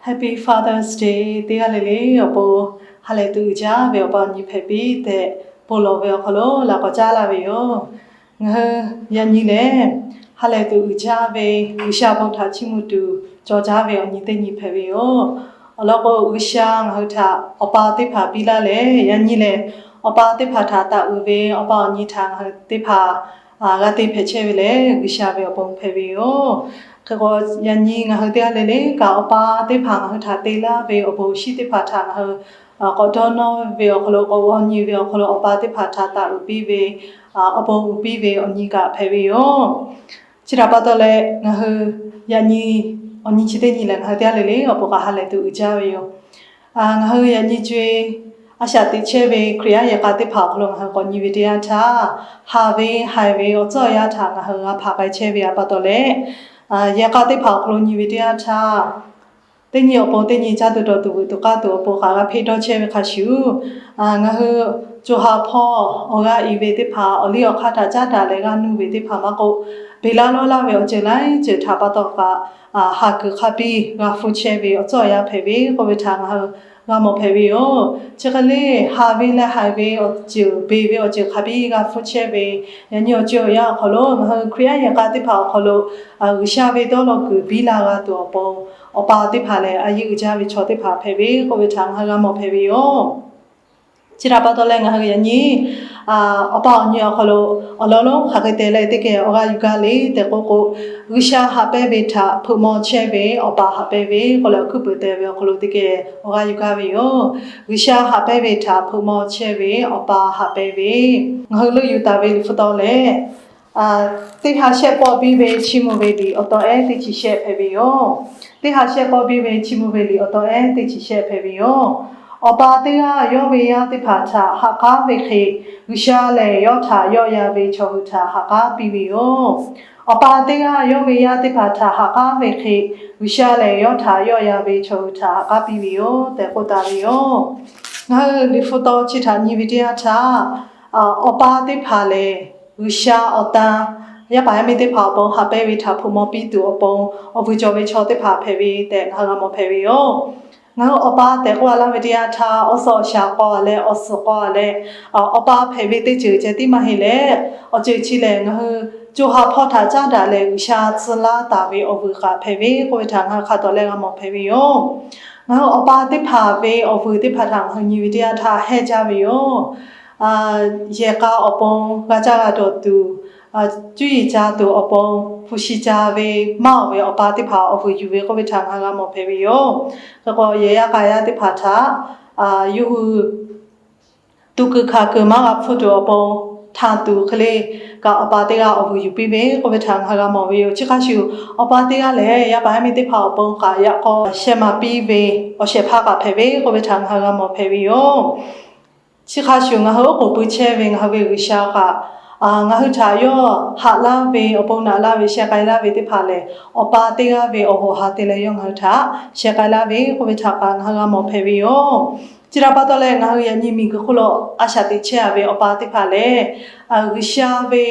Happy Father's Day teˇ g'aˇ le le awˬ pon ha lehˬ tuˬ uiˍ jaˇ ve awˬ pa awˬ nyi hpehꞈ piˇ tehꞈ, bon lawˬ ve awˬ hk'aw lo laꞈ k'awꞈ caˉ laˇ ve yoˬ. Ngaˬ hui yaꞈ nyi lehˬ, ha lehˬ tuˬ uiˍ jaˇ ve G'uiˬsha bon htaꞈ chiˇ mvuh tuˬ cawˬ jaˇ ve awˬ nyi teˇ nyi hpehꞈ ve yoˬ. Awˬ lawn k'o, G'uiˬsha ngaˬ hui htaꞈ awˬ pa teˇ hpaˍ piˇ laˇ leh, yaꞈ nyi lehˬ, awˬ pa teˇ hpaˍ htaꞈ taˍ uiˍ ve awˬ pa awˬ nyi htaꞈ ngaˬ hui teˇ hpaˍ g'a te hpehꞈ chehˇ ve lehˬ, G'uiˬsha ve awˬ pon hpehꞈ ve yoˬ. Hk'e k'o, yaꞈ nyi ngaˬ hui teˇ g'aˇ le le kaꞈ, awˬ pa teˇ hpaˍ ngaˬ hui htaꞈ te laˇ ve awˬ bon awˬ shinˉ teˇ hpaˍ htaꞈ ngaˬ hui k'awꞈ dawˇ nawˇ ve awˬ hk'aw lo, k'awꞈ g'aw nyi ve awˬ hk'aw lo, awˬ pa teˇ hpaˍ htaꞈ taˍ uiˍ piˇ ve, awˬ bon uiˍ piˇ ve awˬ nyi kaꞈ hpehꞈ ve yoˬ. Chi htaꞈ pa taw leh, ngaˬ hui yaꞈ nyi awˬ nyi chi teˇ nyi lehˬ, ngaˬ hui teˇ g'aˇ le le awˬ pon kaꞈ ha lehˬ tuˬ uiˍ jaˇ ve yoˬ. Ngaˬ hui yaꞈ nyi co-e a shaꞈ teꞈ chehˇ ve Hkriꞈ yaˇ yehˬ k'a teˇ hpaˍ awˬ hk'aw lo ngaˬ hui k'awꞈ nyi ve teˇ yanˇ htaˇ, haˍ ve haiˬ ve awˬ tcuhˉ awˬ yanˇ htaꞈ ngaˬ hui g'a hpanˍ k'ai chehˇ ve pa taw leh, yehˬ k'a teˇ hpaˍ awˬ hk'aw lo nyi ve teˇ yanˇ htaˇ, teˇ nyi awˬ pon teˇ nyi caˇ tuˬ dawˬ tuˬ vuiˬ tuˬ k'aˇ tuˬ awˬ pon kaꞈ g'a hpeˇ dawˇ chehˇ ve hk'a shuˍ, ngaˬ hui co ha hpawˇ awˬ g'aˇ i ve teˇ hpaˍ, awˬ liˇ awˬ hk'aˇ htaꞈ caˉ daꞈ leh g'aˇ nuˇ ve teˇ hpaˍ maˇ k'oˆ, beˬ laˇ lawˇ laˇ ve awˬ ceuˬ laiˉ ceuˬ htaꞈ pa taw kaꞈ, haˍ kuiˬ hk'a biˇ g'a hpfuhˇ chehˇ ve awˬ tcuhˉ awˬ yanˇ hpehꞈ ve k'oˆ ve htaꞈ ngaˬ hui g'a mawˬ hpehꞈ ve yoˬ. Chi hk'e le, haˍ ve leh haiˬ ve awˬ ceuˬ, beˬ ve awˬ ceuˬ hk'a biˇ g'a hpfuhˇ chehˇ ve, yaꞈ nyi awˬ ceuˬ awˬ yanˇ awˬ hk'aw lo ngaˬ hui Hkriꞈ yaˇ yehˬ k'a teˇ hpaˍ awˬ hk'aw lo G'uiˬsha ve dawˇ law kuiˬ biˇ la g'a tuˬ awˬ pon, awˬ pa teˇ hpaˍ lehˬ a yeˇ uiˍ jaˇ ve chaw teˇ hpaˍ hpehꞈ ve k'oˆ ve htaꞈ ngaˬ hui g'a mawˬ hpehꞈ ve yoˬ. Chi htaꞈ pa taw leh, ngaˬ hui yaꞈ nyi awˬ pa awˬ nyi awˬ hk'aw lo awˬ lawn lonˉ hk'aˬ hk'e te leh teˇ geh awˬ g'aˇ yuˬ gaˇ le tehꞈ k'oˆ k'o, G'uiˬsha haꞈ pehnˇ ve htaꞈ hpeuꞈ maw chehˇ ve awˬ pa haꞈ pehnˇ ve k'oˆ leh, awˬ hkuiˉ puiˍ te ve awˬ hk'aw lo teˇ geh awˬ g'aˇ yuˬ gaˇ ve yoˬ. G'uiˬsha haꞈ pehnˇ ve htaꞈ hpeuꞈ maw chehˇ ve awˬ pa haꞈ pehnˇ ve, ngaˬ hui leuˆ yuˬ taˍ ve Liꞈ hpu taw lehˬ, teˇ ha shehˆ pawˆ biˇ ve chiˇ mvuh ve liꞈ awˬ taw ehˉ teˇ chi shehˆ hpehꞈ ve yoˬ. Teˇ ha shehˆ pawˆ biˇ ve chiˇ mvuh ve liꞈ awˬ taw ehˉ teˇ chi shehˆ hpehꞈ ve yoˬ. Awˬ pa teˇ g'aˇ yawˇ ve yaˇ teˇ hpaˍ htaꞈ ha k'aˉ ve hk'e, G'uiˬsha lehˬ yawˇ htaꞈ yawˆ yan ve chaw hui htaꞈ ha k'aˉ piˇ ve yoˬ. Awˬ pa teˇ g'aˇ yawˇ ve yaˇ teˇ hpaˍ htaꞈ ha k'aˉ ve hk'e, G'uiˬsha lehˬ yawˇ htaꞈ yawˆ yan ve chaw hui htaꞈ ha k'aˉ piˇ ve yoˬ tehꞈ k'oˆ taˍ ve yoˬ. Ngaˬ hui Liꞈ hpu taw chi htaꞈ nyi ve teˇ yanˇ htaˇ, awˬ pa teˇ hpaˍ lehˬ G'uiˬsha awˬ tan yaˇ paˍ yaˇ miˇ teˇ hpaˍ awˬ pon haꞈ pehnˇ ve htaꞈ hpeuꞈ maw piˇ tuˬ awˬ pon awˬ vuiˬ cawˬ ve chaw teˇ hpaˍ hpehꞈ ve tehꞈ ngaˬ hui g'a mawˬ hpehꞈ ve yoˬ. Ngaˬ hui awˬ pa tehꞈ k'oˆ a laˇ ve teˇ yanˇ htaˇ, awˬ suhˍ awˬ shaˍ k'aw leh awˬ suhˍ k'aw leh, awˬ pa hpehꞈ ve teˇ ceuˬ ceh tiˉ maˇ heˆ leh, awˬ ceuˬ chi lehˬ ngaˬ hui co ha hpawˇ htaꞈ caˉ daꞈ leh G'uiˬsha tcuh laˇ taˍ ve awˬ vuiˬ kaꞈ hpehꞈ ve k'oˆ ve htaꞈ ngaˬ hui hk'a tawˍ leh g'a mawˬ hpehꞈ ve yoˬ. Ngaˬ hui awˬ pa teˇ hpaˍ ve awˬ vuiˬ teˇ hpaˍ htaꞈ ngaˬ hui nyi ve teˇ yanˇ htaˇ hehnˇ jaˇ ve yoˬ. Yehˬ k'a awˬ pon g'a caˇ g'a dawˬ tuˬ, cuˇ yiˍ ca tuˬ awˬ pon hpu shi ca ve maˇ awˬ ve awˬ pa teˇ hpaˍ awˬ vuiˬ yuˬ ve k'oˆ ve htaꞈ ngaˬ hui g'a mawˬ hpehꞈ ve yoˬ. Hk'e k'o, yehˬ yaˇ k'a yaˇ teˇ hpaˍ htaꞈ yawˇ hui tuꞈ kuiˬ hkanˍ kuiˬ maˇ g'a hpfuhˇ tuˬ awˬ pon htanˬ tuˬ hk'e le kaꞈ, awˬ pa teˇ g'aˇ awˬ vuiˬ yuˬ piˇ ve k'oˆ ve htaꞈ ngaˬ hui g'a mawˬ ve yoˬ. Chi hk'a shuˍ, awˬ pa teˇ g'aˇ lehˬ yaˇ paˍ yaˇ miˇ teˇ hpaˍ awˬ pon kaꞈ yaꞈ k'aw sheh maˍ piˇ ve awˬ shehˍ hpaˇ kaꞈ hpehꞈ ve k'oˆ ve htaꞈ ngaˬ hui g'a mawˬ hpehꞈ ve yoˬ. Chi hk'a shuˍ, ngaˬ hui oˉ k'oˍ pui chehˇ ve ngaˬ hui ve G'uiˬsha kaꞈ, ngaˬ hui htaꞈ yawˇ haꞈ laˇ ve, awˬ pon naꞈ laˇ ve, sheh k'ai laˇ ve teˇ hpaˍ lehˬ, awˬ pa teˇ g'aˇ ve awˬ hoꞈ ha te leh yawˇ ngaˬ hui htaꞈ sheh k'ai laˇ ve k'oˆ ve htaꞈ kaꞈ ngaˬ hui g'a mawˬ hpehꞈ ve yoˬ. Chi htaꞈ pa taw leh, ngaˬ hui yaꞈ nyi miˬguiˬ hk'oˆ lo a shaꞈ teꞈ chehˇ a ve awˬ pa teˇ hpaˍ lehˬ, G'uiˬsha ve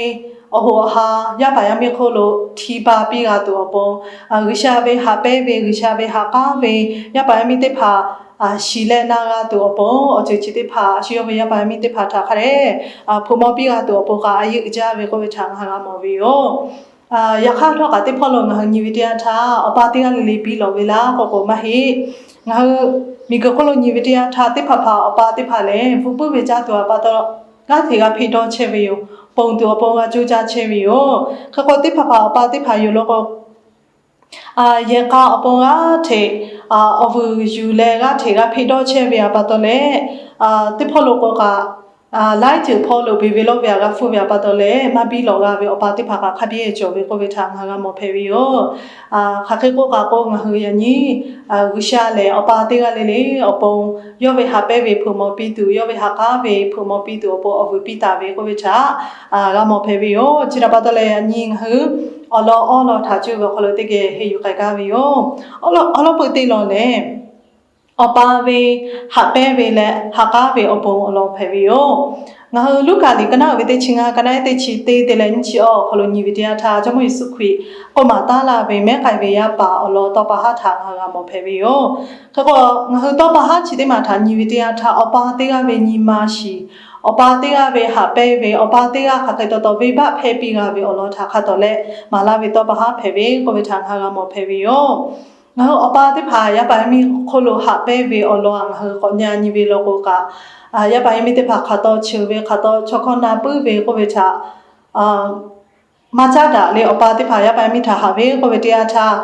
awˬ hoꞈ awˬ ha yaˇ paˍ yaˇ miˇ hk'oˆ lo hti pa piˇ g'a tuˬ awˬ pon, G'uiˬsha ve haꞈ pehnˇ ve, G'uiˬsha ve haꞈ k'aˉ ve yaˇ paˍ yaˇ miˇ teˇ hpaˍ shiˍ leh na g'a tuˬ awˬ pon, awˬ ceuˬ chi teˇ hpaˍ a shu yawˇ ve yaˇ paˍ yaˇ miˇ teˇ hpaˍ htaꞈ hk'a dehꞈ hpeuꞈ maw piˇ g'a tuˬ awˬ pon kaꞈ a yeˇ uiˍ jaˇ ve k'oˆ ve htaꞈ ngaˬ hui g'a mawˬ ve yoˬ. Yaꞈ hk'aˇ, htawˇ kaꞈ teˇ hpawˇ lo ngaˬ hui nyi ve teˇ yanˇ htaˇ, awˬ pa teˇ g'aˇ le le biˇ lawꞈ ve laˇ k'oˆ k'o maˇ heˆ. Ngaˬ hui miˬguiˬ hk'oˆ lo nyi ve teˇ yanˇ htaˇ, teˇ hpaˍ hpaˍ awˬ pa teˇ hpaˍ lehˬ, bvuhꞈ puiˉ ve caˇ tuˬ a pa taw, g'aˇ hteꞈ g'a hpeˇ dawˇ chehˇ ve yoˬ. Ponˬ tuˬ awˬ pon g'a coˇ caˇ chehˇ ve yoˬ. Hk'e k'o, teˇ hpaˍ hpaˍ awˬ pa teˇ hpaˍ yoˬ law k'o, yehˬ k'a awˬ pon g'aˇ hteꞈ awˬ vuiˬ yuˬ leh g'aˇ hteꞈ g'a hpeˇ dawˇ chehˇ ve a pa taw leh, teˇ hpawˇ lo k'o kaꞈ, laiˉ ceuˬ hpawˇ lo beˬ ve lawˇ ve a g'a hpfuhˇ ve a pa taw leh, maˇ biˇ lawꞈ g'a ve awˬ pa teˇ hpaˍ kaꞈ hk'a biˇ cawˬ ve k'oˆ ve htaꞈ ngaˬ hui g'a mawˬ hpehꞈ ve yoˬ. Hk'aˬ hk'e k'oˆ kaꞈ k'o, ngaˬ hui yaꞈ nyi G'uiˬsha lehˬ, awˬ pa teˇ g'aˇ le le awˬ pon yawˇ ve haꞈ pehnˇ ve hpeuꞈ maw piˇ tuˬ, yawˇ ve haꞈ k'aˉ ve hpeuꞈ maw piˇ tuˬ awˬ pon awˬ vuiˬ piˇ taˍ ve k'oˆ ve htaꞈ g'a mawˬ hpehꞈ ve yoˬ. Chi htaꞈ pa taw leh, yaꞈ nyi ngaˬ hui awˬ lawn awˬ lawn htaꞈ cuˇ ve awˬ hk'aw lo teˇ geh henˇ yuˬ k'ai gaˇ ve yoˬ. Awˬ lawn peuˬ teˇ lawn lehˬ, awˬ pa ve haꞈ pehnˇ ve leh haꞈ k'aˉ ve awˬ pon awˬ lawn hpehꞈ ve yoˬ. Ngaˬ hui Luˉkaꞈ liꞈ ka naˆ uiˍ ve teˇ chi ngaˇ, ka naˆ ehˉ teˇ chi teˇ, teˇ leh nyiˇ chi awˬ awˬ hk'aw lo nyi ve teˇ yanˇ htaˇ, Jawˇmawˇ Yeˍsuˆ Hkriꞈ k'oˆ maˍ taˉ laˇ ve mehˉ k'ai ve yaˇ paˍ awˬ lawn tawˇ pa haˉ htaꞈ ngaˬ hui g'a mawˬ hpehꞈ ve yoˬ. Hk'e k'o, ngaˬ hui tawˇ pa haˉ chi teˇ maˬ htaꞈ nyi ve teˇ yanˇ htaˇ, awˬ pa teˇ g'aˇ ve nyi ma shiˍ, awˬ pa teˇ g'aˇ ve haꞈ pehnˇ ve, awˬ pa teˇ g'aˇ hk'aˬ hk'e taw taw venˇbaˆ hpehˇ piˇ g'a ve awˬ lawn htaꞈ hk'a tawˍ leh maˍ laˇ ve tawˇ pa haˉ hpehꞈ ve k'oˆ ve htaꞈ ngaˬ hui g'a mawˬ hpehꞈ ve yoˬ. Ngaˬ hui awˬ pa teˇ hpaˍ yaˇ paˍ yaˇ miˇ hk'oˆ lo haꞈ pehnˇ ve awˬ lawn ngaˬ hui k'awꞈ nyi nyi ve law k'o kaꞈ, yaˇ paˍ yaˇ miˇ teˇ hpaˍ hk'aˬ taw cheuˬ ve, hk'aˬ taw chaw hkawˇ na puiˉ ve k'oˆ ve htaꞈ maˇ caˉ daꞈ leh, awˬ pa teˇ hpaˍ yaˇ paˍ yaˇ miˇ htaꞈ haꞈ ve k'oˆ ve teˇ yanˇ htaˇ,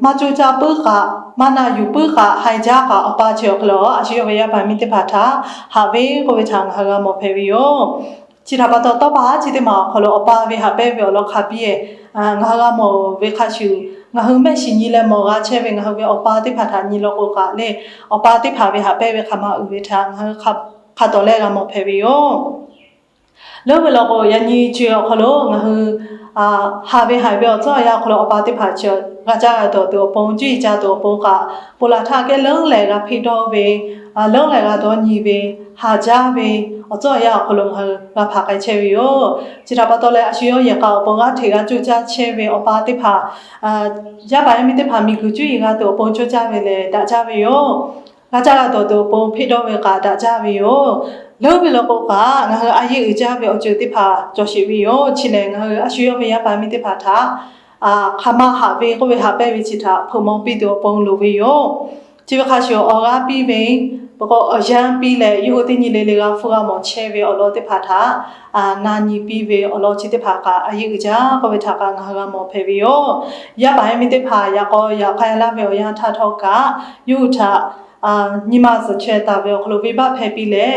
maˇ coˇ caˇ puiˉ kaꞈ, maˇ na yuˬ puiˉ kaꞈ, haiˬ jaˇ kaꞈ, awˬ pa chi awˬ hk'e le a shu yawˇ ve yaˇ paˍ miˇ teˇ hpaˍ htaꞈ haꞈ ve k'oˆ ve htaꞈ ngaˬ hui g'a mawˬ hpehꞈ ve yoˬ. Chi htaꞈ pa taw, tawˇ pa haˉ chi teˇ maˬ awˬ hk'aw lo awˬ pa ve haꞈ pehnˇ ve awˬ lawn hk'a biˇ ngaˬ hui g'a mawˬ ve hk'a shuˍ, ngaˬ hui mehˆ shiˍ nyi leh mawˬ g'a chehˇ ve ngaˬ hui ve awˬ pa teˇ hpaˍ htaꞈ nyi law k'o kaꞈ le, awˬ pa teˇ hpaˍ ve haꞈ pehnˇ ve hk'aˬ ma uiˍ ve htaꞈ ngaˬ hui hk'a tawˍ leh g'a mawˬ hpehꞈ ve yoˬ. Leuˉ ve law k'o, yaꞈ nyi chi awˬ hk'aw lo ngaˬ hui haꞈ ve haiˬ ve awˬ tcuhˉ awˬ yanˇ awˬ hk'aw lo awˬ pa teˇ hpaˍ chi g'a caˇ g'a dawˬ tuˬ awˬ pon, cuˇ yiˍ caˇ tuˬ awˬ pon kaꞈ, ponˬ laˬ htaˇ kehˉ leuˉ lehˬ g'a hpeˇ dawˇ ve, leuˉ lehˬ g'a dawˇ nyi ve, haˍ jaˇ ve awˬ tcuhˉ awˬ yanˇ awˬ hk'aw lo ngaˬ hui g'a hpaˍ k'ai chehˇ ve yoˬ. Chi htaꞈ pa taw leh, a shu yawˇ yehˬ k'a awˬ pon g'aˇ hteꞈ g'a coˇ caˇ chehˇ ve awˬ pa teˇ hpaˍ, yaˇ paˍ yaˇ miˇ teˇ hpaˍ miˬguiˬ cuˇ yiˍ g'a tuˬ awˬ pon coˇ caˇ ve lehˬ daꞈ jaˇ ve yoˬ. G'a caˇ g'a dawˬ tuˬ awˬ pon hpeˇ dawˇ ve kaꞈ daꞈ jaˇ ve yoˬ. Leuˉ ve law k'o kaꞈ, ngaˬ hui a yeˇ uiˍ jaˇ ve awˬ ceuˬ teˇ hpaˍ cawˬ sheˍ ve yoˬ. Chi lehˬ, ngaˬ hui a shu yawˇ ve yaˇ paˍ miˇ teˇ hpaˍ htaꞈ hk'aˬ ma haꞈ ve k'oˆ ve haꞈ pehnˇ ve chi htaꞈ hpeuꞈ maw piˇ tuˬ awˬ pon loˍ ve yoˬ. Chi ve hk'a shuˍ, awˬ g'aˇ piˇ ve, peuˬ k'o awˬ yanˇ piˇ leh, yawˇ hui teˇ nyi le le g'a hpfuhˇ g'a mawˬ chehˇ ve awˬ lawn teˇ hpaˍ htaꞈ na nyi piˇ ve awˬ lawn chi teˇ hpaˍ kaꞈ a yeˇ uiˍ jaˇ k'oˆ ve htaꞈ kaꞈ ngaˬ hui g'a mawˬ hpehꞈ ve yoˬ. Yaˇ paˍ yaˇ miˇ teˇ hpaˍ yaꞈ k'aw yaꞈ k'ai laˇ ve awˬ yanˇ htaˇ htawˇ kaꞈ, yawˇ hui htaꞈ nyi ma zuhˬ chaweh taˍ ve awˬ hk'aw lo venˇbaˆ hpehˇ piˇ leh,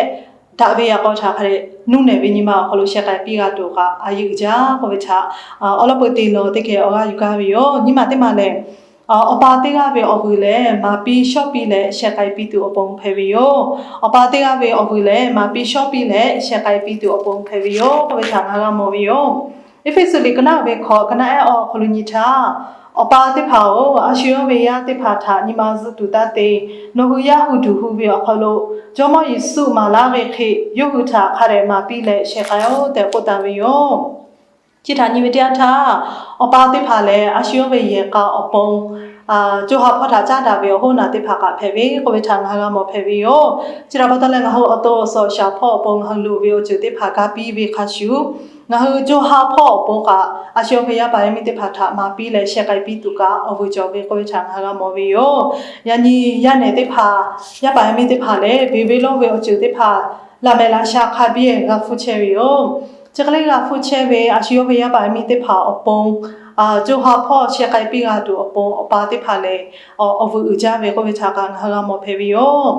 daꞈ ve yaꞈ k'aw htaꞈ hk'a dehꞈ nuˇ nehˬ ve nyi ma awˬ hk'aw lo sheh k'ai piˇ g'a tuˬ kaꞈ a yeˇ uiˍ jaˇ k'oˆ ve htaꞈ awˬ lawn peu te lawˬ teˇ geh awˬ g'aˇ yuˬ gaˇ ve yoˬ. Nyi ma teˇ maˬ lehˬ, awˬ pa teˇ g'aˇ ve awˬ vuiˬ lehˬ maˍ piˇ shawˉ piˇ leh sheh k'ai piˇ tuˬ awˬ pon hpehꞈ ve yoˬ. Awˬ pa teˇ g'aˇ ve awˬ vuiˬ lehˬ maˍ piˇ shawˉ piˇ leh sheh k'ai piˇ tuˬ awˬ pon hpehꞈ ve yoˬ k'oˆ ve htaꞈ ngaˬ hui g'a mawˬ ve yoˬ. Eˇfeˇsuꞈ liꞈ ka naˆ ve hkawꞈ ka naˆ ehˉ awˬ hk'aw lo nyi htaˇ, Awˬ pa teˇ hpaˍ-oˬ, a shu yawˇ ve yaˇ teˇ hpaˍ htaꞈ nyi ma zuhˆ tuˬ taˇ te. Nawˬ hui yaˇ hu duˬ hu ve awˬ hk'aw lo Jawˇmawˇ Yeˍsuˆ maˍ laˇ ve hk'e yawˇ hui htaꞈ hk'a dehꞈ maˍ piˇ leh sheh k'ai-oˆ tehꞈ k'oˆ taˍ ve yoˬ. Chi htaꞈ nyi ve teˇ yanˇ htaˇ, awˬ pa teˇ hpaˍ lehˬ a shu yawˇ ve yehˬ k'a awˬ pon co ha hpawˇ htaꞈ caˉ daꞈ ve awˬ hoˉ naˬ teˇ hpaˍ kaꞈ hpehꞈ ve k'oˆ ve htaꞈ ngaˬ hui g'a mawˬ hpehꞈ ve yoˬ. Chi htaꞈ pa taw leh, ngaˬ hui awˬ to awˬ suhˍ awˬ shaˍ hpawˇ awˬ pon ngaˬ hui loˍ ve awˬ ceuˬ teˇ hpaˍ ga piˇ ve hk'a shuˍ, ngaˬ hui co ha hpawˇ awˬ pon kaꞈ a shu yawˇ ve yaˇ paˍ yaˇ miˇ teˇ hpaˍ htaꞈ maˍ piˇ leh sheh k'ai piˇ tuˬ kaꞈ awˬ vuiˬ cawˬ ve k'oˆ ve htaꞈ ngaˬ hui g'a mawˬ ve yoˬ. Yaꞈ nyi yaˇ nehˬ teˇ hpaˍ, yaˇ paˍ yaˇ miˇ teˇ hpaˍ lehˬ, beˬ ve lawˇ ve awˬ ceuˬ teˇ hpaˍ laꞈ mehˍ laꞈ sha hk'a biˇ g'a hpfuhˇ chehˇ ve yoˬ. Chi hk'e leh g'a hpfuhˇ chehˇ ve a shu yawˇ ve yaˇ paˍ yaˇ miˇ teˇ hpaˍ awˬ pon co ha hpawˇ sheh k'ai piˇ g'a tuˬ awˬ pon awˬ pa teˇ hpaˍ lehˬ, awˬ vuiˬ uiˍ jaˇ ve k'oˆ ve htaꞈ kaꞈ ngaˬ hui g'a mawˬ hpehꞈ ve yoˬ.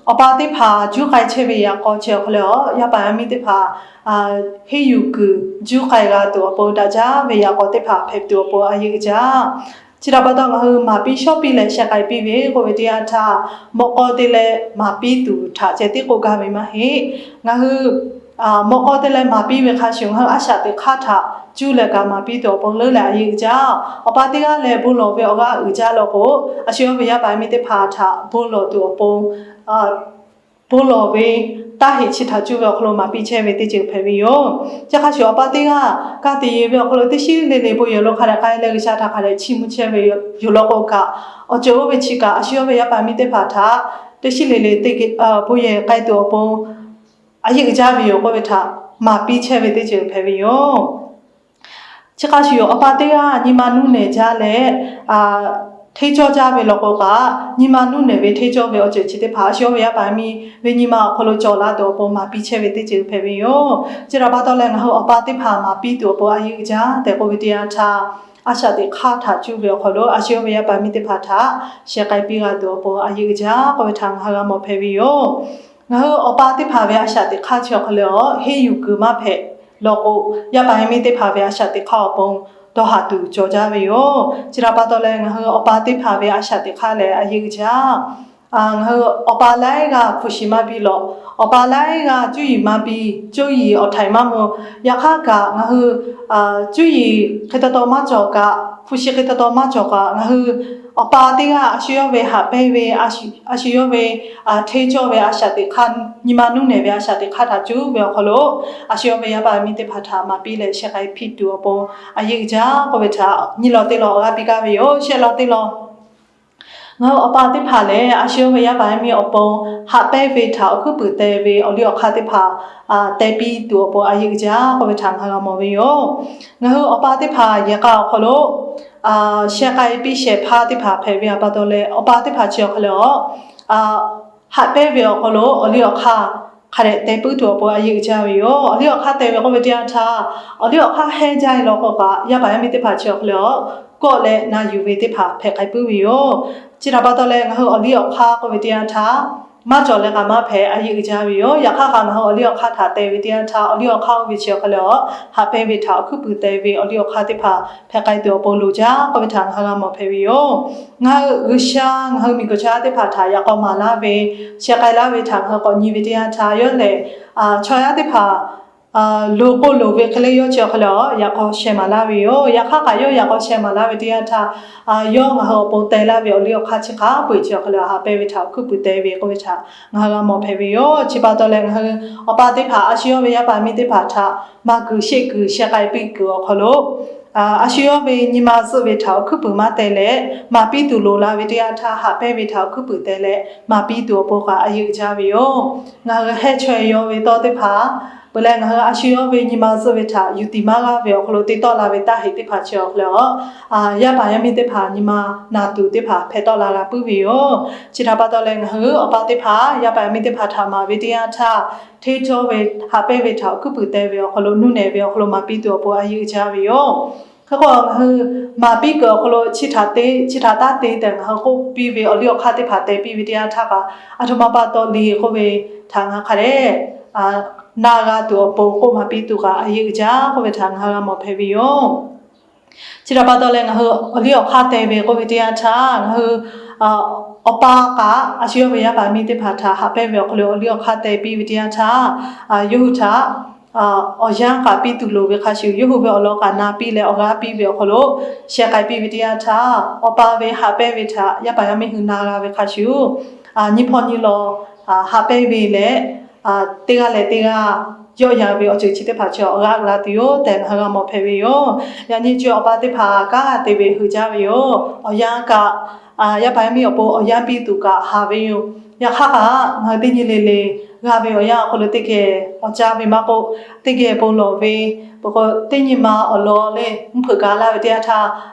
Awˬ pa teˇ hpaˍ juˇ k'ai chehˇ ve yaꞈ k'aw chi awˬ hk'aw lo, yaˇ paˍ yaˇ miˇ teˇ hpaˍ henˇ yuˬ kuiˬ juˇ k'ai g'a tuˬ awˬ pon daꞈ jaˇ ve yaꞈ k'aw teˇ hpaˍ hpehꞈ tuˬ awˬ pon a yeˇ uiˍ jaˇ. Chi htaꞈ pa taw, ngaˬ hui maˍ piˇ shawˉ piˇ leh sheh k'ai piˇ ve k'oˆ ve teˇ yanˇ htaˇ, mawꞈ k'aw te leh maˍ piˇ tuˬ htaꞈ ceh tiˉ k'oˆ gaˇ ve maˇ heˆ. Ngaˬ hui mawꞈ k'aw te leh maˍ piˇ ve hk'a shuˍ, ngaˬ hui a shaꞈ teꞈ hk'aˇ htaꞈ cuˇ leh kaꞈ maˍ piˇ tuˬ awˬ pon leuˉ leh a yeˇ uiˍ jaˇ. Awˬ pa teˇ g'aˇ leh bon lawˬ ve awˬ g'aˇ uiˍ jaˇ law k'o, a shu yawˇ ve yaˇ paˍ yaˇ miˇ teˇ hpaˍ htaꞈ bon lawˬ tuˬ awˬ pon bon lawˬ ve taˇ heꞈ chi htaꞈ cuˇ ve awˬ hk'aw lo maˍ piˇ chehˇ ve teˇ ceuˬ hpehꞈ ve yoˬ. Chi hk'a shuˍ, awˬ pa teˇ g'aˇ ka tiꞈ yeˬ ve awˬ hk'aw lo teˇ shiˉ le le bon yehˬ lo hk'a dehꞈ k'ai leh G'uiˬsha htaꞈ hk'a dehꞈ chiˇ mvuh chehˇ ve yoˬ law k'o kaꞈ, awˬ ceuˬ oˇ ve chi kaꞈ a shu yawˇ ve yaˇ paˍ miˇ teˇ hpaˍ htaꞈ teˇ shiˉ le le bon yehˬ k'ai tuˬ awˬ pon a yeˇ uiˍ jaˇ ve yoˬ k'oˆ ve htaꞈ maˍ piˇ chehˇ ve teˇ ceuˬ hpehꞈ ve yoˬ. Chi hk'a shuˍ, awˬ pa teˇ g'aˇ nyi ma nuˇ nehˬ jaˇ leh hteˇ cawˇ jaˇ ve law k'o kaꞈ, nyi ma nuˇ nehˬ ve hteˇ cawˇ ve awˬ ceuˬ chi teˇ hpaˍ a shu yawˇ ve yaˇ paˍ yaˇ miˇ ve nyi ma awˬ hk'aw lo cawˬ la tuˬ awˬ pon maˍ piˇ chehˇ ve teˇ ceuˬ hpehꞈ ve yoˬ. Chi htaꞈ pa taw leh, ngaˬ hui awˬ pa teˇ hpaˍ maˍ piˇ tuˬ awˬ pon a yeˇ uiˍ jaˇ tehꞈ k'oˆ ve teˇ yanˇ htaˇ, a shaꞈ teꞈ hk'aˇ htaꞈ cuˇ ve awˬ hk'aw lo a shu yawˇ ve yaˇ paˍ miˇ teˇ hpaˍ htaꞈ sheh k'ai piˇ g'a tuˬ awˬ pon a yeˇ uiˍ jaˇ k'oˆ ve htaꞈ ngaˬ hui g'a mawˬ hpehꞈ ve yoˬ. Ngaˬ hui awˬ pa teˇ hpaˍ ve a shaꞈ teꞈ hk'aˇ chi awˬ hk'aw lo henˇ yuˬ kuiˬ maˇ hpehꞈ law k'o, yaˇ paˍ yaˇ miˇ teˇ hpaˍ ve a shaꞈ teꞈ hk'aˇ awˬ pon dawˇ haˍ tuˬ cawˬ jaˇ ve yoˬ. Chi htaꞈ pa taw leh, ngaˬ hui awˬ pa teˇ hpaˍ ve a shaꞈ teꞈ hk'aˇ lehˬ a yeˇ uiˍ jaˇ. Ngaˬ hui awˬ pa laiˉ g'aˇ hpu shiˍ maˇ biˇ lawꞈ, awˬ pa laiˉ g'aˇ cuˇ yiˍ maˇ biˇ, cuˇ yiˍ awˬ htaiˍ maˇ mvuh. Yaꞈ hk'aˇ kaꞈ, ngaˬ hui cuˇ yiˍ hk'e taw taw maˇ cawˬ kaꞈ, Hpu shi hk'e taw taw maˇ cawˬ kaꞈ, ngaˬ hui awˬ pa teˇ g'aˇ a shu yawˇ ve haꞈ pehnˇ ve, a shu yawˇ ve hteˇ cawˇ ve a shaꞈ teꞈ hk'aˇ, nyi ma nuˇ nehˬ ve a shaꞈ teꞈ hk'aˇ htaꞈ cuˉ ve awˬ hk'aw lo, a shu yawˇ ve yaˇ paˍ yaˇ miˇ teˇ hpaˍ htaꞈ maˍ piˇ leh sheh k'ai piˇ tuˬ awˬ pon a yeˇ uiˍ jaˇ k'oˆ ve htaꞈ nyi lawˬ te lawˬ g'a piˇ gaˇ ve yoˬ. Shehˆ law teˇ law, ngaˬ hui awˬ pa teˇ hpaˍ lehˬ, a shu yawˇ ve yaˇ paˍ yaˇ miˇ awˬ pon haꞈ pehnˇ ve htaꞈ awˬ hkuiˉ puiˍ te ve awˬ liˇ awˬ hk'aˇ teˇ hpaˍ te piˇ tuˬ awˬ pon a yeˇ uiˍ jaˇ k'oˆ ve htaꞈ ngaˬ hui g'a mawˬ ve yoˬ. Ngaˬ hui awˬ pa teˇ hpaˍ yehˬ k'a awˬ hk'aw lo sheh k'ai piˇ shehˍ hpaˇ teˇ hpaˍ hpehꞈ ve pa taw leh, awˬ pa teˇ hpaˍ chi awˬ hk'aw lo haꞈ pehnˇ ve awˬ hk'aw lo awˬ liˇ awˬ hk'aˇ hk'a dehꞈ te puiˉ tuˬ awˬ pon a yeˇ uiˍ jaˇ ve yoˬ. Awˬ liˇ awˬ hk'aˇ te ve k'oˆ ve teˇ yanˇ htaˇ, awˬ liˇ awˬ hk'aˇ hehnˇ jaˇ ve law k'o kaꞈ, yaˇ paˍ yaˇ miˇ teˇ hpaˍ chi awˬ hk'aw lo kawˆ leh na yuˬ ve teˇ hpaˍ hpehꞈ k'ai puiˉ ve yoˬ. Chi htaꞈ pa taw leh, ngaˬ hui awˬ liˇ awˬ hk'aˇ k'oˆ ve teˇ yanˇ htaˇ, maˇ cawˬ leh kaꞈ maˇ hpehꞈ a yeˇ uiˍ jaˇ ve yoˬ. Yaꞈ hk'aˇ kaꞈ ngaˬ hui awˬ liˇ awˬ hk'aˇ htaꞈ te ve teˇ yanˇ htaˇ, awˬ liˇ awˬ hk'aˇ oˇ ve chi awˬ hk'aw lo haꞈ pehnˇ ve htaꞈ awˬ hkuiˉ puiˍ te ve awˬ liˇ awˬ hk'aˇ teˇ hpaˍ hpehꞈ k'ai tuˬ awˬ pon loˍ jaˇ k'oˆ ve htaꞈ ngaˬ hui g'a mawˬ hpehꞈ ve yoˬ. Ngaˬ hui G'uiˬsha, ngaˬ hui miˬguiˬ chaw yaˇ teˇ hpaˍ htaꞈ yaꞈ k'aw maˍ laˇ ve, sheh k'ai laˇ ve htaꞈ ngaˬ hui k'awꞈ nyi ve teˇ yanˇ htaˇ, yawˇ lehˬ chaw yaˇ teˇ hpaˍ loˍ k'o loˍ ve hk'e leh yawˇ chi awˬ hk'aw lo yaꞈ k'aw sheh maˍ laˇ ve yoˬ. Yaꞈ hk'aˇ kaꞈ yawˇ yaꞈ k'aw sheh maˍ laˇ ve teˇ yanˇ htaˇ, yawˇ ngaˬ hui awˬ pon teh laˇ ve awˬ liˇ awˬ hk'aˇ chi hk'a peu-eˬ chi awˬ hk'aw lo haꞈ pehnˇ ve htaꞈ awˬ hkuiˉ puiˍ te ve k'oˆ ve htaꞈ ngaˬ hui g'a mawˬ hpehꞈ ve yoˬ. Chi pa taw leh, ngaˬ hui awˬ pa teˇ hpaˍ a shu yawˇ ve yaˇ paˍ miˇ teˇ hpaˍ htaꞈ maˇ kuiˬ sheˆ kuiˬ sheh k'ai piˇ kuiˬ awˬ hk'aw lo, a shu yawˇ ve nyi ma zuhˆ ve htaꞈ awˬ hkuiˉ puiˍ maˇ te leh, maˍ piˇ tuˬ loˍ la ve teˇ yanˇ htaˇ haꞈ pehnˇ ve htaꞈ awˬ hkuiˉ puiˍ te leh maˍ piˇ tuˬ awˬ pon kaꞈ a yeˇ uiˍ jaˇ ve yoˬ. Ngaˬ hui heh chaweh yaw ve tawˇ teˇ hpaˍ peuˬ leh, ngaˬ hui a shu yawˇ ve nyi ma zuhˆ ve htaꞈ yuˬ tiˍ maˇ g'aˇ ve awˬ hk'aw lo te tawˆ la ve taˇ heꞈ teˇ hpaˍ chi awˬ hk'aw lo, yaˇ paˍ yaˇ miˇ teˇ hpaˍ nyi ma naˬ tuˬ teˇ hpaˍ hpehꞈ tawˆ la g'a puiˉ ve yoˬ. Chi htaꞈ pa taw leh, ngaˬ hui awˬ pa teˇ hpaˍ yaˇ paˍ yaˇ miˇ teˇ hpaˍ htaꞈ maˍ ve teˇ yanˇ htaˇ, hteˇ cawˇ ve haꞈ pehnˇ ve htaꞈ awˬ hkuiˉ puiˍ te ve awˬ hk'aw lo nuˇ nehˬ ve awˬ hk'aw lo maˍ piˇ tuˬ awˬ pon a yeˇ uiˍ jaˇ ve yoˬ. Hk'e k'o, ngaˬ hui maˍ piˇ kuiˬ awˬ hk'aw lo chi htaꞈ te, chi htaꞈ taˇ te tehꞈ ngaˬ hui k'oˆ piˇ ve awˬ liˇ awˬ hk'aˇ teˇ hpaˍ te piˇ ve teˇ yanˇ htaˇ kaꞈ, aˬ htoꞈ ma pa taw le k'oˆ ve htaꞈ ngaˬ hui hk'a dehꞈ na g'a tuˬ awˬ pon k'oˆ maˍ piˇ tuˬ kaꞈ a yeˇ uiˍ jaˇ k'oˆ ve htaꞈ ngaˬ hui g'a mawˬ hpehꞈ ve yoˬ. Chi htaꞈ pa taw leh, ngaˬ hui awˬ liˇ awˬ hk'aˇ te ve k'oˆ ve teˇ yanˇ htaˇ, ngaˬ hui awˬ pa kaꞈ a shu yawˇ ve yaˇ paˍ miˇ teˇ hpaˍ htaꞈ haꞈ pehnˇ ve awˬ hk'aw lo awˬ liˇ awˬ hk'aˇ te piˇ ve teˇ yanˇ htaˇ, yawˇ hui htaꞈ awˬ yanˇ kaꞈ piˇ tuˬ loˍ ve hk'a shuˍ, yawˇ hui ve awˬ lawn kaꞈ na piˇ leh awˬ g'aˇ piˇ ve awˬ hk'aw lo sheh k'ai piˇ ve teˇ yanˇ htaˇ, awˬ pa ve haꞈ pehnˇ ve htaꞈ yaˇ paˍ yaˇ miˇ hui na g'a ve hk'a shuˍ, nyiˇ hpawˇ nyiˇ law haꞈ pehnˇ ve leh, teˇ g'aˇ leh teˇ g'aˇ yawˆ yan ve awˬ ceuˬ chi teˇ hpaˍ chi awˬ g'aˇ g'a tuˬ yoˬ tehꞈ ngaˬ hui g'a mawˬ hpehꞈ ve yoˬ. Yaꞈ nyi chi awˬ pa teˇ hpaˍ kanˉ te ve heuˬ jaˇ ve yoˬ. Awˬ yanˇ kaꞈ yaˇ paˍ yaˇ miˇ awˬ pon awˬ yanˇ piˇ tuˬ kaꞈ haˍ ve yoˬ. Yaꞈ hk'aˇ kaꞈ, ngaˬ hui teˇ nyi le le g'a ve awˬ yanˇ awˬ hk'aw lo teˇ geh awˬ caˇ ve maˇ k'oˆ, teˇ geh bon lawˬ ve, peuˬ k'o teˇ nyi ma awˬ lawn leh mvuhˇ hpeuꞈ gaˬ laˇ ve teˇ yanˇ htaˇ,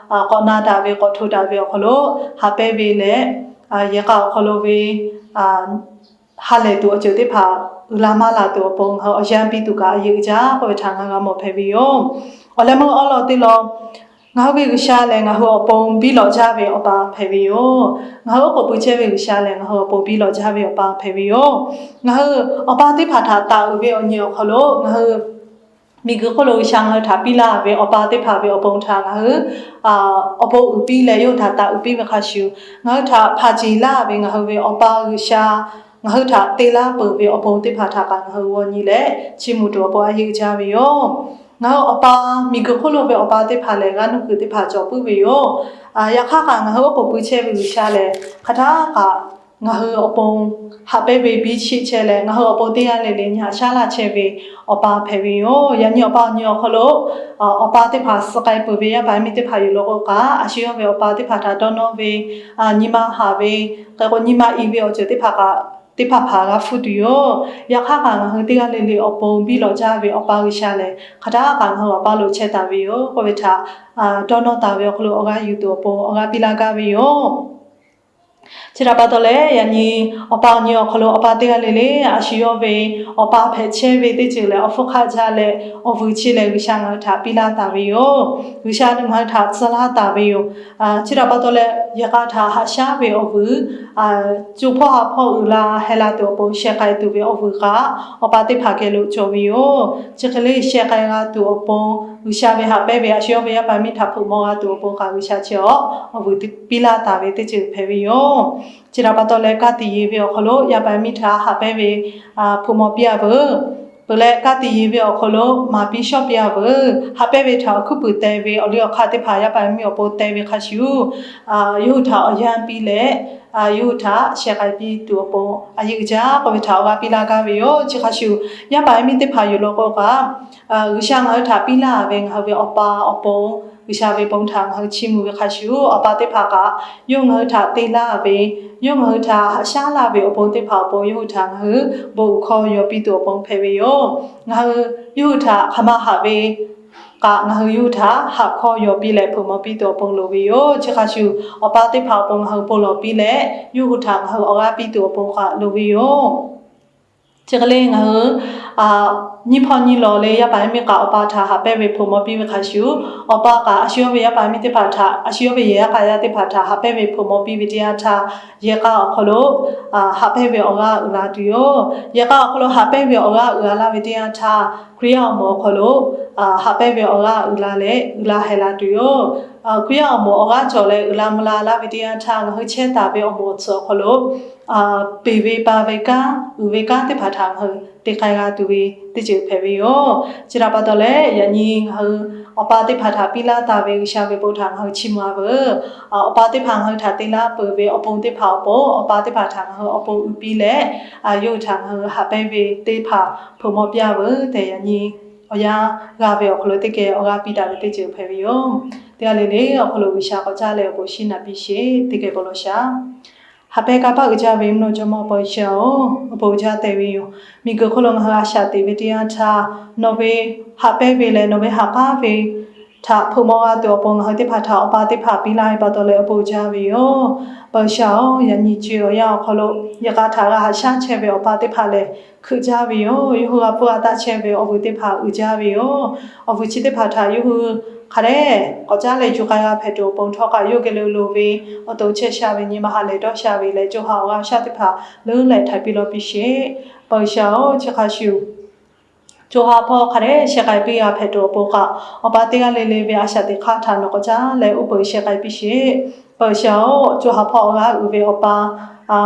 k'awꞈ na daꞈ ve k'awꞈ hto daꞈ ve awˬ hk'aw lo haꞈ pehnˇ ve leh, yehˬ k'a awˬ hk'aw lo ve ha lehˬ tuˬ awˬ ceuˬ teˇ hpaˍ uiˍ la maˇ la tuˬ awˬ pon ngaˬ hui awˬ yanˇ piˇ tuˬ kaꞈ a yeˇ uiˍ jaˇ k'oˆ ve htaꞈ ngaˬ hui g'a mawˬ hpehꞈ ve yoˬ. Awˬ leh meuˇ awˉ lawn teˇ lawn, ngaˬ hui ve G'uiˬsha lehˬ ngaˬ hui awˬ pon biˇ lawꞈ jaˇ ve awˬ pa hpehꞈ ve yoˬ. Ngaˬ hui oˉ k'oˍ pui chehˇ ve G'uiˬsha lehˬ ngaˬ hui awˬ pon biˇ lawꞈ jaˇ ve awˬ pa hpehꞈ ve yoˬ. Ngaˬ hui awˬ pa teˇ hpaˍ htaꞈ taˍ uiˍ ve awˬ nyi awˬ hk'aw lo ngaˬ hui miˬguiˬ hk'oˆ lo G'uiˬsha ngaˬ hui htaꞈ piˇ laˇ ve awˬ pa teˇ hpaˍ ve awˬ pon htaꞈ ngaˬ hui awˬ pon uiˍ piˇ leh yawˇ hui htaꞈ taˍ uiˍ piˇ ve hk'a shuˍ, ngaˬ hui htaꞈ hpaˍ jeˬ laˇ ve ngaˬ hui ve awˬ pa G'uiˬsha ngaˬ hui htaꞈ te laˇ peuˬ ve awˬ pon teˇ hpaˍ htaꞈ kaꞈ ngaˬ hui g'aw nyi leh chiˇ mvuh tuˬ awˬ pon a yeˇ uiˍ jaˇ ve yoˬ. Ngaˬ hui awˬ pa, miˬguiˬ hk'oˆ lo ve awˬ pa teˇ hpaˍ lehˬ g'aˇ nuˇ kuiˬ teˇ hpaˍ cawˬ puiˉ ve yoˬ. Yaꞈ hk'aˇ kaꞈ ngaˬ hui oˉ k'oˍ pui chehˇ ve G'uiˬsha lehˬ hk'aˬ htaˇ kaꞈ ngaˬ hui awˬ pon haꞈ pehnˇ ve biˇ chiˆ chehˇ leh ngaˬ hui awˬ pon teˇ g'aˇ le le nyi haꞈ shaˉ laˇ chehˇ ve awˬ pa hpehꞈ ve yoˬ. Yaꞈ nyi awˬ pa awˬ nyi awˬ hk'aw lo awˬ pa teˇ hpaˍ suh k'ai peuˬ ve yaˇ paˍ yaˇ miˇ teˇ hpaˍ yoˬ law k'o kaꞈ, a shu yawˇ ve awˬ pa teˇ hpaˍ htaꞈ dawˇ nawˇ ve, nyi ma haˍ ve, hk'e k'o nyi ma i ve awˬ ceuˬ teˇ hpaˍ kaꞈ teˇ hpaˍ hpaˍ g'a hpuˇ tuˬ yoˬ. Yaꞈ hk'aˇ kaꞈ ngaˬ hui teˇ g'aˇ le le awˬ pon biˇ lawꞈ jaˇ ve awˬ pa G'uiˬsha lehˬ hk'aˬ htaˇ kaꞈ ngaˬ hui awˬ pa lo chehˇ taˍ ve yoˬ k'oˆ ve htaꞈ dawˇ nawˇ taˍ ve awˬ hk'aw lo awˬ g'aˇ yuˬ tuˬ awˬ pon awˬ g'aˇ piˇ laˇ gaˇ ve yoˬ. Chi htaꞈ pa taw leh, yaꞈ nyi awˬ pa awˬ nyi awˬ hk'aw lo awˬ pa teˇ g'aˇ le le a shu yawˇ ve awˬ pa hpehꞈ chehˇ ve teˇ ceuˬ lehˬ awˬ hpfuhˇ hk'aˆ jaˇ leh awˬ vuiˬ chi lehˬ G'uiˬsha ngaˬ hui htaꞈ piˇ laˇ taˍ ve yoˬ. G'uiˬsha ngaˬ hui htaꞈ tcuh laˇ taˍ ve yoˬ. Chi htaꞈ pa taw leh, yehˬ k'a htaꞈ haꞈ shaˉ ve awˬ vuiˬ, co hpawˇ ha hpawˇ uiˍ la heh la tuˬ awˬ pon sheh k'ai tuˬ ve awˬ vuiˬ kaꞈ awˬ pa teˇ hpaˍ geh lo cawˬ ve yoˬ. Chi hk'e le sheh k'ai g'a tuˬ awˬ pon, G'uiˬsha ve haꞈ pehnˇ ve a shu yawˇ ve yaˇ paˍ miˇ htaꞈ hpeuꞈ maw g'a tuˬ awˬ pon kaꞈ G'uiˬsha chi awˬ vuiˬ piˇ laˇ taˍ ve teˇ ceuˬ hpehꞈ ve yoˬ. Chi htaꞈ pa taw leh, ka tiꞈ yeˬ ve awˬ hk'aw lo yaˇ paˍ yaˇ miˇ htaꞈ haꞈ pehnˇ ve hpeuꞈ maw piˇ a veuˬ. peuˬ leh ka tiꞈ yeˬ ve awˬ hk'aw lo maˍ piˇ shawˉ piˇ-a veuˬ. Haꞈ pehnˇ ve htaꞈ awˬ hkuiˉ puiˍ teh ve awˬ liˇ awˬ hk'aˇ teˇ hpaˍ yaˇ paˍ yaˇ miˇ awˬ pon teh ve hk'a shuˍ, yawˇ hui htaꞈ awˬ yanˇ piˇ leh, yawˇ hui htaꞈ sheh k'ai piˇ tuˬ awˬ pon a yeˇ uiˍ jaˇ k'oˆ ve htaꞈ awˬ g'aˇ piˇ laˇ gaˇ ve yoˬ. Chi hk'a shuˍ, yaˇ paˍ yaˇ miˇ teˇ hpaˍ yoˬ law k'o kaꞈ, G'uiˬsha ngaˬ hui htaꞈ piˇ laˇ ve ngaˬ hui ve awˬ pa awˬ pon, G'uiˬsha ve bon htaꞈ ngaˬ hui chiˇ mvuh ve hk'a shuˍ, awˬ pa teˇ hpaˍ kaꞈ yawˇ ngaˬ hui htaꞈ te laˇ ve, yawˇ ngaˬ hui htaꞈ haꞈ shaˉ laˇ ve awˬ pon teˇ hpaˍ awˬ pon yawˇ hui htaꞈ ngaˬ hui bon uiˍ hkawˇ yaw piˇ tuˬ awˬ pon hpehꞈ ve yoˬ. Ngaˬ hui yawˇ hui htaꞈ hk'aˬ ma haꞈ ve kaꞈ, ngaˬ hui yawˇ hui htaꞈ haꞈ hkawˇ yaw piˇ leh hpeuꞈ maw piˇ tuˬ awˬ pon loˍ ve yoˬ. Chi hk'a shuˍ, awˬ pa teˇ hpaˍ awˬ pon ngaˬ hui bon lawˬ piˇ leh, yawˇ hui htaꞈ ngaˬ hui awˬ g'aˇ piˇ tuˬ awˬ pon kaꞈ loˍ ve yoˬ. Chi hk'e leh ngaˬ hui nyiˇ hpawˇ nyiˇ lawˬ leh yaˇ paˍ yaˇ miˇ kaꞈ awˬ pa htaꞈ haꞈ pehnˇ ve hpeuꞈ maw piˇ ve hk'a shuˍ, awˬ pa kaꞈ a shu yawˇ ve yaˇ paˍ yaˇ miˇ teˇ hpaˍ htaꞈ, a shu yawˇ ve yehˬ yaˇ k'a yaˇ teˇ hpaˍ htaꞈ haꞈ pehnˇ ve hpeuꞈ maw piˇ ve teˇ yanˇ htaˇ, yehˬ k'a awˬ hk'aw lo haꞈ pehnˇ ve awˬ g'aˇ uiˍ la tuˬ yoˬ. Yehˬ k'a awˬ hk'aw lo haꞈ pehnˇ ve awˬ g'aˇ uiˍ la laˇ ve teˇ yanˇ htaˇ, Hkriꞈ yaˇ awˬ moˍ awˬ hk'aw lo haꞈ pehnˇ ve awˬ g'aˇ uiˍ la leh uiˍ la heh la tuˬ yoˬ. Hkriꞈ yaˇ awˬ moˍ awˬ g'aˇ cawˬ leh uiˍ la mvuh la laˇ ve teˇ yanˇ htaˇ, ngaˬ hui chehˇ taˍ ve awˬ moˍ awˬ tcuhˍ awˬ hk'aw lo peˬ ve pa ve kanˉ, uiˍ ve kanˉ teˇ hpaˍ htaꞈ ngaˬ hui te k'ai g'a tuˬ ve teˇ ceuˬ hpehꞈ ve yoˬ. Chi htaꞈ pa taw leh, yaꞈ nyi ngaˬ hui awˬ pa teˇ hpaˍ htaꞈ piˇ laˇ taˍ ve G'uiˬsha ve bon htaꞈ ngaˬ hui chiˇ mvuh-a veuˬ. Awˬ pa teˇ hpaˍ ngaˬ hui htaꞈ te laˇ peuˬ ve awˬ pon teˇ hpaˍ awˬ pon, awˬ pa teˇ hpaˍ htaꞈ ngaˬ hui awˬ pon uiˍ piˇ leh, yawˇ hui htaꞈ ngaˬ hui haꞈ pehnˇ ve teˇ hpaˍ hpeuꞈ maw piˇ-a veuˬ tehꞈ, yaꞈ nyi awˬ yanˇ g'a ve awˬ hk'aw lo teˇ geh awˬ g'aˇ piˇ daꞈ ve teˇ ceuˬ hpehꞈ ve yoˬ. Teˇ g'aˇ le le awˬ hk'aw lo G'uiˬsha k'awꞈ caˉ leh awˬ bon shinˉ naꞈ piˇ sheˍ. Teˇ geh bon lawˬ shaˍ. Haꞈ pehnˇ kanˇ paˆ uiˍ jaˇ ve mvuhˇ naw jawˇmawˇ Awˬ pa G'uiˬsha-oˬ, awˬ bon uiˍ jaˇ tehꞈ ve yoˬ. Miˬguiˬ hk'oˆ lo ngaˬ hui a shaꞈ teꞈ ve teˇ yanˇ htaˇ, nawˬ ve haꞈ pehnˇ ve leh nawˬ ve haꞈ k'aˉ ve htaꞈ hpeuꞈ maw g'a tuˬ awˬ pon ngaˬ hui teˇ hpaˍ htaꞈ awˬ pa teˇ hpaˍ piˇ laˇ ve pa taw leh awˬ bon uiˍ jaˇ ve yoˬ. Awˬ pa G'uiˬsha-oˬ, yaꞈ nyi co awˬ yanˇ awˬ hk'aw lo yehˬ k'a htaꞈ g'a haꞈ shaˉ chehˇ ve awˬ pa teˇ hpaˍ lehˬ, hkeuꞈ jaˇ ve yoˬ. Yawˇ hui g'a pfuhˇ g'a taˆ chehˇ ve awˬ vuiˬ teˇ hpaˍ uiˍ jaˇ ve yoˬ. Awˬ vuiˬ chi teˇ hpaˍ htaꞈ yawˇ hui hk'a dehꞈ k'awꞈ caˉ leh yuˬ k'ai g'a hpehꞈ tuˬ awˬ pon htawˇ kaꞈ, yawˇ geh lo loˍ ve awˬ to chehˇ sha ve nyi ma ha lehˬ dawˇ sha ve leh, co ha awˬ g'aˇ shaˉ teˇ hpaˍ leuˉ leh htaiˍ piˇ lawˇ piˇ sheˍ. Awˬ pa G'uiˬsha-oˬ, chi hk'a shuˍ co ha hpawˇ hk'a dehꞈ sheh k'ai piˇ g'a hpehꞈ tuˬ awˬ pon kaꞈ, awˬ pa teˇ g'aˇ le le ve a shaꞈ teꞈ hk'aˇ htaꞈ nawˬ k'awꞈ caˉ leh uˉ peunˍ sheh k'ai piˇ sheˍ. Awˬ pa G'uiˬsha-oˬ, co ha hpawˇ awˬ g'aˇ uiˍ ve awˬ pa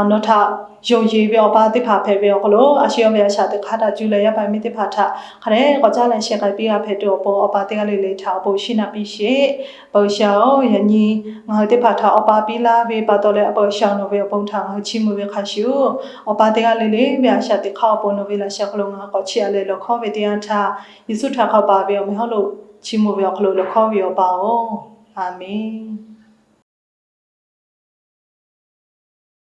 nawˬ htaꞈ yonˍ yeˬ ve awˬ pa teˇ hpaˍ hpehꞈ ve awˬ hk'aw lo, a shu yawˇ ve a shaꞈ teꞈ hk'aˇ htaꞈ cuˇ leh yaˇ paˍ miˇ teˇ hpaˍ htaꞈ hk'a dehꞈ k'awꞈ caˉ leh sheh k'ai piˇ g'a hpehꞈ tuˬ awˬ pon, awˬ pa teˇ g'aˇ le le htaꞈ awˬ bon shinˉ naꞈ piˇ sheˍ. Awˬ pa G'uiˬsha-oˬ, yaꞈ nyi ngaˬ hui teˇ hpaˍ htaꞈ awˬ pa piˇ laˇ ve pa taw leh, awˬ pa G'uiˬsha nawˬ ve awˬ bon htaꞈ ngaˬ hui chiˇ mvuh ve hk'a shuˍ, awˬ pa teˇ g'aˇ le le ve a shaꞈ teꞈ hk'aˇ awˬ pon nawˬ ve laꞈ sheh hk'aw lo ngaˬ hui k'awꞈ chiˇ aꞈ leh lawˬ hkawˇ ve teˇ yanˇ htaˇ, Yeˍsuˆ htaꞈ hk'a paˍ ve awˬ meh hawˉ lo chiˇ mvuh ve awˬ hk'aw lo lawˬ hkawˇ ve yoˬ, awˬ pa-oˬ. A menˬ.